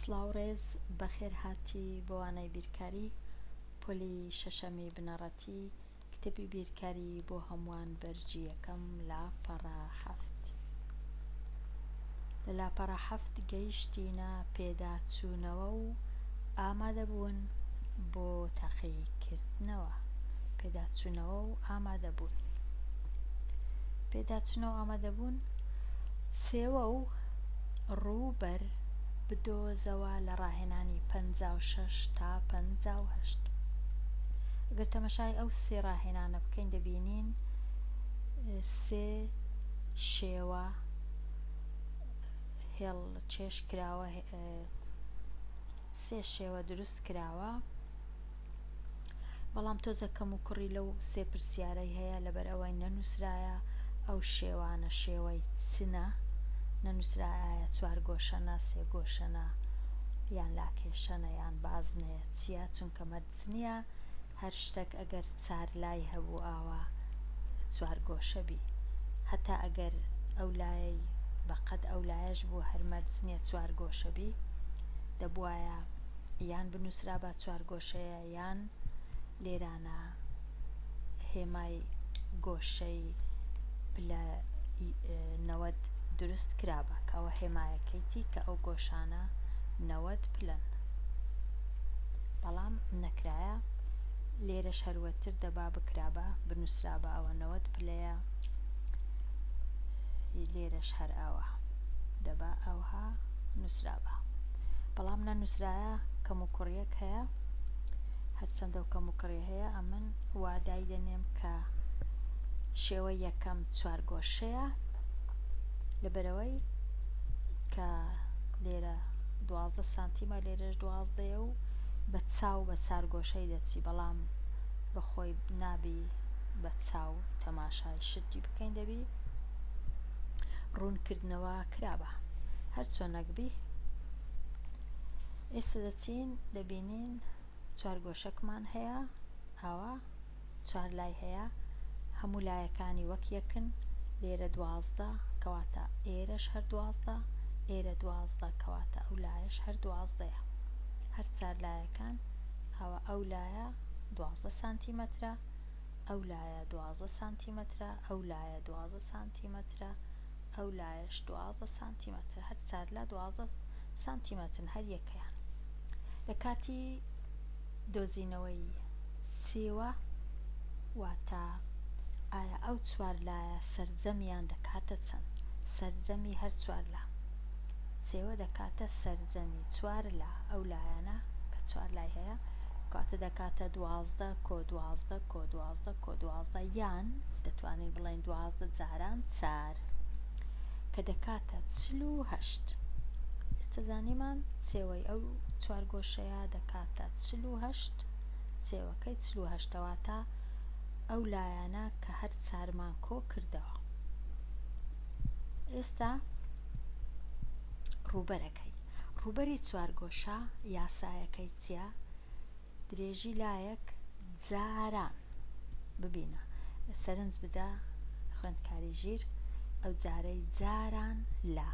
سڵاو ڕێز بەخێرهاتی بۆ وانەی بیرکاری پۆلی شەشەمی بنەڕەتی کتێبی بیرکاری بۆ هەمووان بەرگی یەکەم لاپەڕە حەفت لە لاپەڕە حەفت گەیشتینە پێداچوونەوە و ئامادەبوون بۆ تاقیکردنەوە پێداچوونەوە و ئامادەبوون پێداچوونەوە ئامادەبوون چێوە و ڕووبەر بدۆزەوە لە ڕاهێنانی 56 تا 58 ئەگەر تەمەشای ئەو سێ ڕاهێنانە بکەین دەبینین سێ شێوە هێڵ کێش کراوە سێ شێوە دروست کراوە بەڵام تۆزە کەم و کوڕی لەو سێ پرسیارەی هەیە لەبەر ئەوەی نەنووسرایە ئەو شێوانە شێوەی چنە نەنووسرایە ئایا چوارگۆشەنە سێگۆشەنە یان لاکێشەنە یان بازنەیە چییە چونکە مەرج نییە هەر شتەک ئەگەر چار لای هەبوو ئاوا چوارگۆشە بی هەتا ئەگەر ئەو لایەی بە قەد ئەو لایەش بوو هەر مەرج نییە چوارگۆشە بی دەبوایە یان بنووسرابا چوارگۆشەیە یان لێرانە هێمای گۆشەی پلە 90 دروست کرابا کە ئەوە هێمایەکەیتی کە ئەو گۆشانە 90 پلەن بەڵام نەکرایە لێرەش هەروەتر دەبا بکرابا بنووسرابا ئەوە 90 پلەیە لێرەش هەر ئاوا دەبا ئەوها نووسرابا بەڵام نەنووسرایە کەموکوڕیەک هەیە هەرچەندە و کەموکڕی هەیە ئەمن وا دایدەنێم کە شێوەی یەکەم چوارگۆشەیە لەبەرەوەی کە لێرە 12 سانتیمە لێرەش دوازدەیە و بە چاو بە چارگۆشەی دەچی بەڵام بەخۆی نابی بە چاو تەماشای شتی بکەین دەبی ڕوونکردنەوە کرابا هەر چۆنەک بی ئێستا دەچین دەبینین چوارگۆشەکمان هەیە ئاوا چوار لای هەیە هەموو لایەکانی وەک یەکن لێرە 12 کەواتە ئێرەش هەر 12 ئێرە 12 کەواتە ئەو لایەش هەر دوازدەیە هەر چار لایەکان ئاوا ئەو لایە 12 سانتیمەترە ئەو لایە 12 سانتیمەترە ئەو لایە 12 سانتیمەترە ئەو لایەش 12 سانتیمەترە هەر چار لا 12 سانتیمەترن هەر یەکەیان لە کاتی دۆزینەوەی چێوە واتە ئایا ئەو چوار لایە سەرجەمیان دەکاتە چەند سەرجەمی هەر چوار لا چێوە دەکاتە سەرجەمی چوار لا ئەو لایەنە کە چوار لای هەیە کاتە دەکاتە 12 کۆ 12 کۆ 12 کۆ 12 یان دەتوانین بڵێین 12 جاران چار کە دەکاتە 48 ئێستا زانیمان چێوەی ئەو چوارگۆشەیە دەکاتە 48 چێوەکەی 48 واتە ئەو لایەنە کە هەر چارمان کۆ کردەوە ئێستا ڕووبەرەکەی ڕووبەری چوارگۆشە یاسایەکەی چییە؟ درێژی لایەک جاران ببینە سەرنج بدە خوێندکاری ژیر ئەو جارەی جاران لا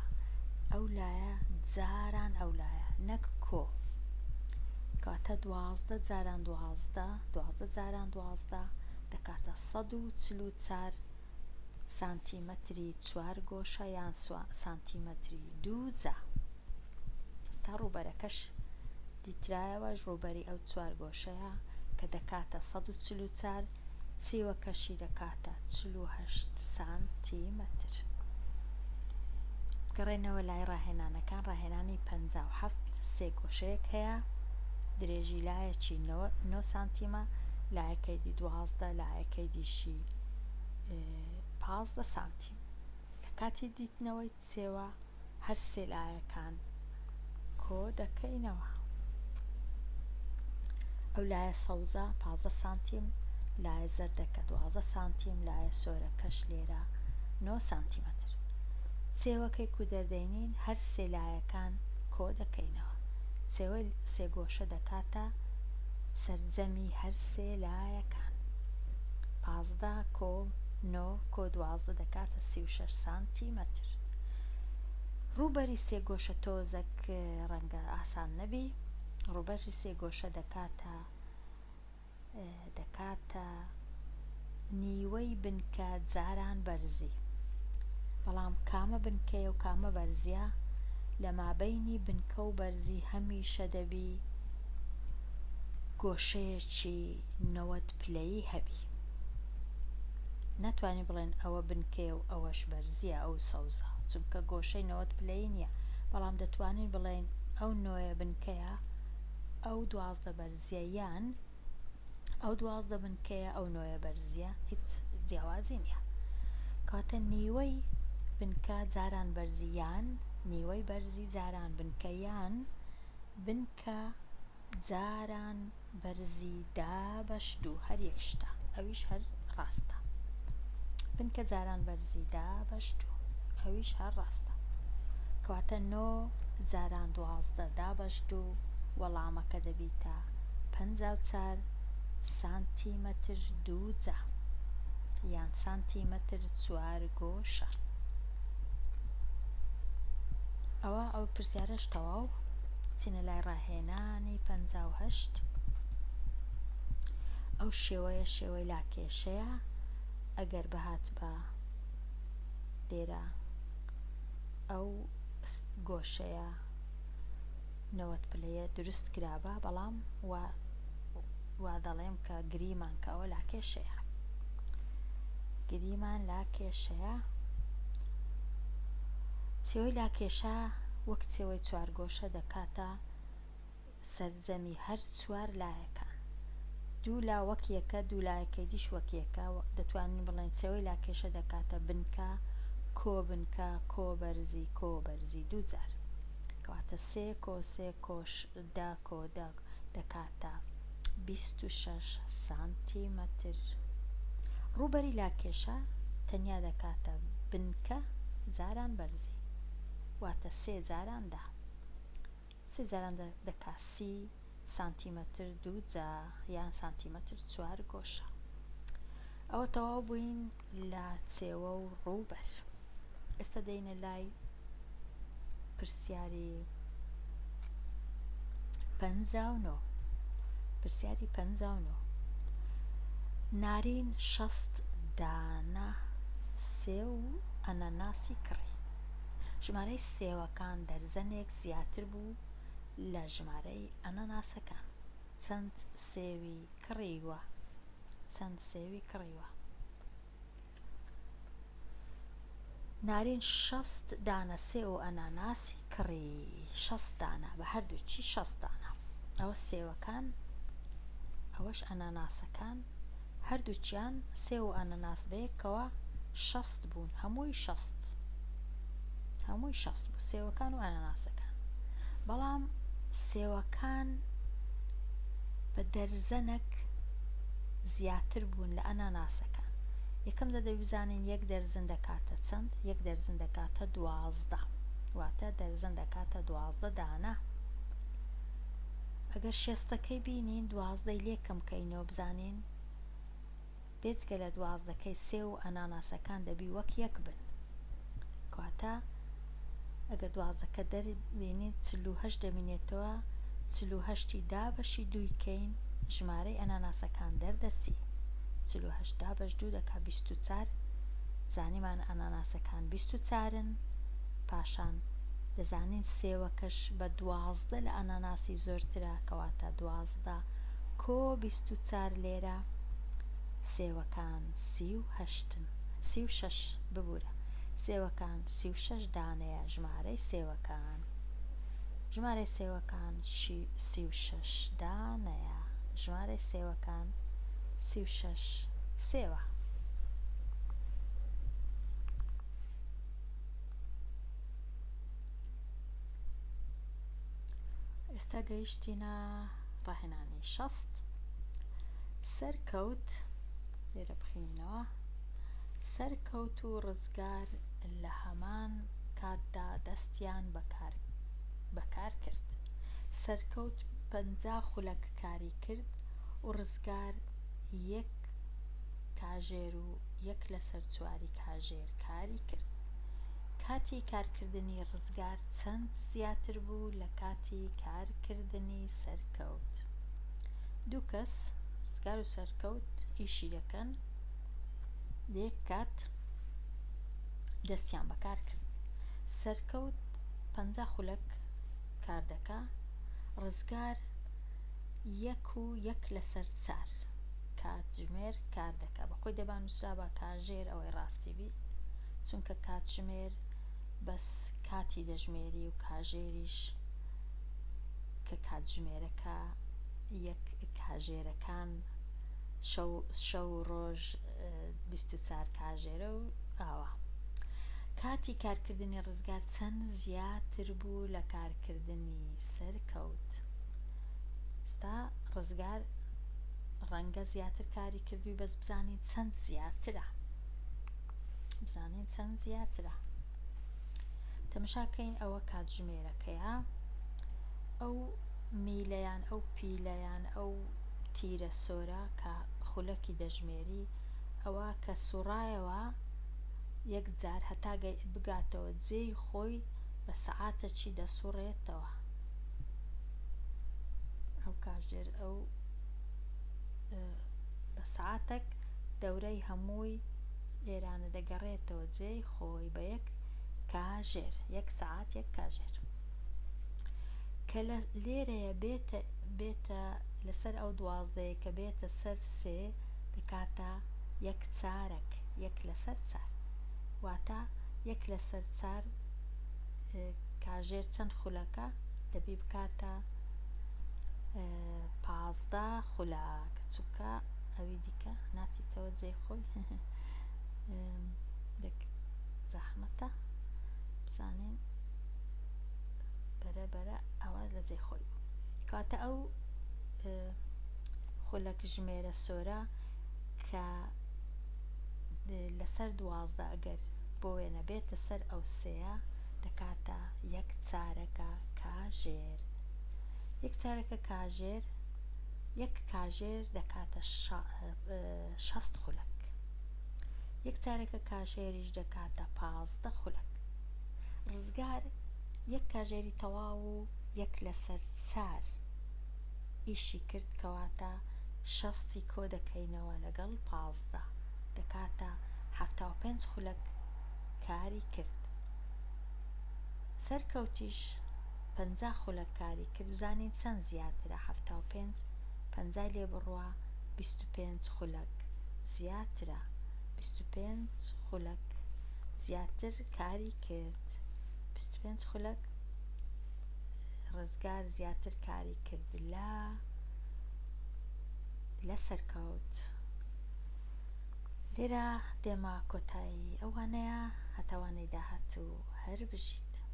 ئەو لایە جاران ئەو لایە نەک کۆ کەواتە 12 جاران 12 12 جاران 12 دەکاتە 144 سانتیمەتری چوارگۆشە یان سانتیمەتری دووجا. ئێستا ڕووبەرەکەش دیترایەوە ڕووبەری ئەو چوارگۆشەیە کە دەکاتە 144 چیوەکەشی دەکاتە 48 سانتیمەتر. گەڕێنەوە لای ڕاهێنانەکان ڕاهێنانی 57 سێ گۆشەیەک هەیە درێژی لایەکی 9 سانتیمە لایەکەی دی 12 لایەکەی دیشی 15 سانتیم لە کاتی دیتنەوەی چێوە هەر سێ لایەکان کۆ دەکەینەوە. ئەو لایە سەوزە 15 سانتیم، لایە زەردەکە 12 سانتیم، لایە سۆرەکەش لێرە 9 سانتیمەتر. چێوەکەی کو دەردەینین هەر سێ لایەکان کۆ دەکەینەوە. چێوەی سێگۆشە دەکاتە سەرجەمی هەر سێ لایەکان. 15 کۆ 9 کۆ 12 دەکاتە 36 سانتیمەتر. ڕووبەری سێگۆشە تۆزەک ڕەنگە ئاسان نەبی. ڕووبەری سێگۆشە دەکاتە دەکاتە نیوەی بنکە جاران بەرزی. بەڵام کامە بنکەیە و کامە بەرزیە؟ لە مابەینی بنکە و بەرزی هەمیشە دەبی گۆشەیەکی 90 پلەیی هەبی. ناتوانین بڵێن ئەوە بنکەیە و ئەوەش بەرزیە ئەو سەوزە، چونکە گۆشەی 90 پلەیی نییە. بەڵام دەتوانین بڵێین ئەو نۆیە بنکەیە ئەو 12 بەرزیە یان ئەو 12 بنکەیە ئەو نۆیە بەرزیە، هیچ جیاوازی نییە. کەواتە نیوەی بنکە جاران بەرزی یان نیوەی بەرزی جاران بنکە یان بنکە جاران بەرزی دابەش دوو، هەر یەک شتە، ئەویش هەر ڕاستە. بنکە جاران بەرزی دابەش دوو، ئەویش هەر ڕاستە. کەواتە نۆ جاران 12 دابەش دوو، وەڵامەکە دەبیتە 54 سانتیمەتر دووجا یان سانتیمەتر چوارگۆشە. ئەوە ئەو پرسیارەش تەواو. چینە لای ڕاهێنانی 58. ئەو شێوەیە شێوەی لاکێشەیە. ئەگەر بهاتبا لێرە ئەو گۆشەیە 90 پلەیە دروست کرابا، بەڵام وا دەڵێم کە گریمان کە ئەوە لاکێشەیە، گریمان لاکێشەیە. چێوەی لاکێشە وەک چێوەی چوارگۆشە دەکاتە سەرجەمی هەر چوار لایەکان. دوو لا وەک یەکە، دوو لایەکەی دیش وەک یەکە. دەتوانین بڵێن چێوەی لاکێشە دەکاتە بنکە کۆ بنکە کۆ بەرزی کۆ بەرزی دوو جار. کەواتە سێ کۆ سێ کۆ دە کۆ دە دەکاتە 26 سانتیمەتر. ڕووبەری لاکێشە تەنیا دەکاتە بنکە جاران بەرزی، واتە سێ جاران دە. سێ جاران دە دەکا 30 سانتیمەتر دوو جا یان سانتیمەتر چوار گۆشە. ئەوە تەواو بووین لە چێوە و ڕووبەر. ئێستا دێینە لای پرسیاری 59. پرسیاری 59. نارین 60 دانە سێو و ئەنەناسی کڕی. ژمارەی سێوەکان دەرزەنێک زیاتر بوو لە ژمارەی ئەنەناسەکان. چەند سێوی کڕیوە؟ چەند سێوی کڕیوە؟ نارین 60 دانە سێو و ئەناناسی کڕی. 60 دانە بە هەردووچی 60 دانە. ئەوە سێوەکان، ئەوەش ئەناناسەکان، هەردووچیان سێو و ئەنەناس بەیەکەوە 60 بوون. هەمووی 60، هەمووی 60 بوو، سێوەکان و ئەنەناسەکان. بەڵام سێوەکان بە دەرزەنەک زیاتر بوون لە ئەناناسەکان. یەکەم دەبی بزانین یەک دەرزن دەکاتە چەند؟ یەک دەرزن دەکاتە 12، واتە دەرزن دەکاتە 12 دانە. ئەگەر شێستەکەی بینین دوازدەی لێکەم کەینەوە بزانین بێجگە لە دوازدەکەی سێو و ئەناناسەکان دەبی وەک یەک بن. کەواتە ئەگەر دوازدەکە دەربینین 48 دەمینێتەوە، 48ی دابەشی دووی کەین ژمارەی ئەناناسەکان دەردەچی. 48 دابەش دوو دەکا 24. زانیمان ئەناناسەکان 24ن. پاشان دەزانین سێوەکەش بە 12 لە ئەناناسی زۆرترە، کەواتە 12 کۆ 24 لێرە سێوەکان 38ن، 36 ببوورە، سێوەکان 36 دانەیە. ژمارەی سێوەکان، ژمارەی سێوەکان 36 دانەیە. ژمارەی سێوەکان 36 سێوە. ئێستا گەیشتینە ڕاهێنانی 60. سەرکەوت لێرە بخینەوە. سەرکەوت و ڕزگار لە هەمان کاتدا دەستیان بەکار کرد. سەرکەوت 50 خولەک کاری کرد و ڕزگار یەک کاژێر و یەک لەسەر چواری کاژێر کاری کرد. کاتی کارکردنی ڕزگار چەند زیاتر بوو لە کاتی کارکردنی سەرکەوت؟ دوو کەس، ڕزگار و سەرکەوت، ئیشی دەکەن، لە یەک کات دەستیان بەکار کرد. سەرکەوت 50 خولەک کار دەکا، ڕزگار یەک و یەک لەسەر چار کاتژمێر کار دەکا. بەخۆی دەبا نووسرابا کاژێر ئەوەی ڕاستی بی، چونکە کاتژمێر بەس کاتی دەژمێری و کاژێریش کە کاتژمێرەکە یەک کاژێرەکان شەو شەو و ڕۆژ 24 کاژێرە و ئاوا. کاتی کارکردنی ڕزگار چەند زیاتر بوو لە کارکردنی سەرکەوت؟ ئێستا ڕزگار ڕەنگە زیاتر کاری کردووی بەس بزانین چەند زیاترە بزانین چەند زیاترە تەمەشاکەین ئەوە کاتژمێرەکەیە ئەو میلەیان ئەو پیلەیان ئەو تیرە سۆرە کە خولەکی دەژمێری ئەوە کە سوڕایەوە یەک جار هەتا بگاتەوە جێی خۆی بە سەعاتەکی دەسوڕێتەوە ئەو کاژێر ئەو بە سەعاتەک دەورەی هەمووی ئێرانە دەگەڕێتەوە جێی خۆی بە یەک کاژێر یەک سەعات یەک کاژێر کە لە لێرەیە بێتە بێتە لەسەر ئەو دوازدەیە کە بێتە سەر سێ دەکاتە یەک چارەک یەک لەسەر چار واتە یەک لەسەر چار کاژێر چەند خولەکە دەبی بکاتە 15 خولەک چونکە ئەوی دیکە ناچیتەوە جێی خۆی دەک زەحمەتە بزانین بەرە بەرە ئەوە لە جێی خۆی بوو کەواتە ئەو خولەک ژمێرە سۆرە کە لەسەر 12 ئەگەر بۆ وێنە بێتە سەر ئەو سێیە دەکاتە یەک چارەکە کاژێر یەک چارەکە کاژێر یەک کاژێر دەکاتە 60 خولەک یەک چارەکە کاژێریش دەکاتە 15 خولەک ڕزگار یەک کاژێری تەواو و یەک لەسەر چار ئیشی کرد کەواتە شەستی کۆ دەکەینەوە لەگەڵ 15 دەکاتە 75 خولەک کاری کرد سەرکەوتیش 50 خولەک کاری کرد بزانین چەند زیاترە 75 پەنجای لێ بڕوا 25 خولەک زیاترە 25 خولەک زیاتر کاری کرد 25 خولەک ڕزگار زیاتر کاری کرد لە لە سەرکەوت لێرە دێمە کۆتایی ئەوانەیە هەتاوانەی داهاتوو هەر بژیت.